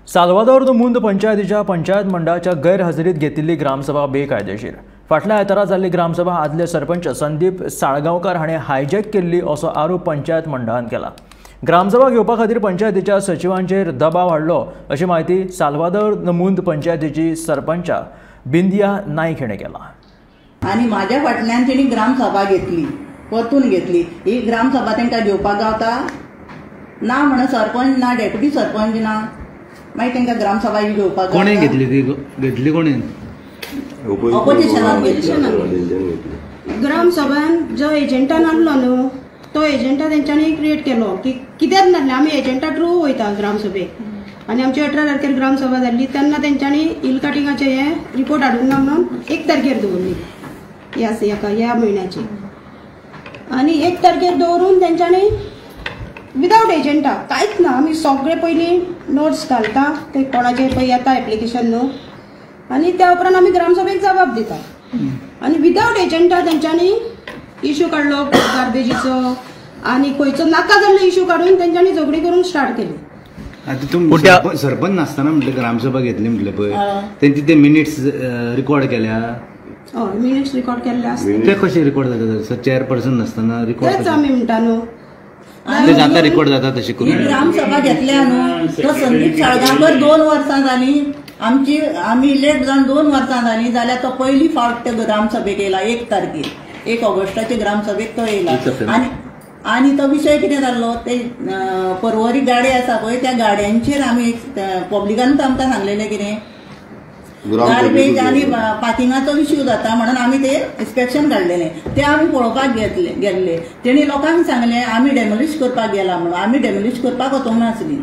साल्वादोर दो मुंद पंचायतीच्या पंचायत मंडळाच्या गैरहजेरीत घेतिल्ली ग्रामसभा बेकायदेशीर. फाटल्या आयतारा जाल्ली ग्रामसभा आदले सरपंच संदीप साळगांवकार हाणें हायजॅक केल्ली असो आरोप पंचायत मंडळान केला. ग्रामसभा घेवपा खातीर पंचायतीच्या सचिवांचेर दबाव हाडलो अशी म्हायती साल्वादोर the मुंद पंचायतीची सरपंच बिंदिया नायक हिणें केला. आनी म्हाज्या फाटल्यान तेणी ग्रामसभा घेतली, परतून घेतली. ही ग्रामसभा तांकां घेवपाक गावता ना म्हणून सरपंच ना, डेप्युटी सरपंच ना, मागीर तांकां ग्रामसभा ही घेवपाक कोणें घेतली ती? घेतली कोणें? ऑपोजिशनान घेतली. ग्रामसभान जो एजंटान आणलो न्हू तो एजंटा तेंच्यांनी क्रिएट केलो की कित्याक नासलें. आमी एजंटा थ्रू वयता ग्रामसभेक आनी आमची 18 तारखेर ग्रामसभा जाल्ली तेन्ना तेंच्यांनी हिल कटिंगाचे हे रिपोर्ट हाडूंक ना म्हणून 1 तारखेर दवरली ह्या ह्या म्हयन्याची. आनी 1 तारखेर दवरून तेंच्यांनी विदावट एजंटा कांयच ना. आमी सगळे पयलीं नोट्स घालता ते कोणाचे पळय येता एप्लिकेशन न्हू आनी त्या उपरांत आमी ग्रामसभेक जबाब दिता. आनी विदावट एजंटा तेंच्यांनी इशू काडलो गार्बेजीचो आनी खंयचो नाका जाल्लो इशू काडून तेंच्यांनी झगडी करूंक स्टार्ट केली. आतां तुमी सरपंच नासतना म्हटलें ग्रामसभा घेतली म्हटलें पळय, तेंचे ते मिनिट्स रिकॉर्ड केल्या? हय, मिनिट्स रिकॉर्ड केल्ले आसता. ते कशे रिकॉर्ड जाता चेअरपर्सन नासतना रिकॉर्ड? तेच आमी म्हणटा न्हू, ते जाता रिकॉर्ड जाता तशें करून. ग्रामसभा घेतल्या न्हू तो संदीप साळगांवकर 2 वर्सां जाली आमची, आमी इलेक्ट जावन 2 वर्सां जाली जाल्यार तो पयली फावट ते ग्रामसभेक येयला 1 तारखेर, 1 ऑगस्टाचे ग्रामसभेक तो येयला. आनी आनी तो विशय कितें जाल्लो ते परवरी गाडी आसा पळय त्या गाडयांचेर आमी पब्लिकानूच आमकां सांगलेलें कितें गार्बेज आनी पार्किंगाचो इश्यू जाता म्हणून आमी ते इन्स्पेक्शन काडलेलें. ते आमी पळोवपाक गेल्ले. तेणी लोकांक सांगलें आमी डेमोलिश करपाक गेला म्हणून. आमी डेमोलिश करपाक वचूंक नासली.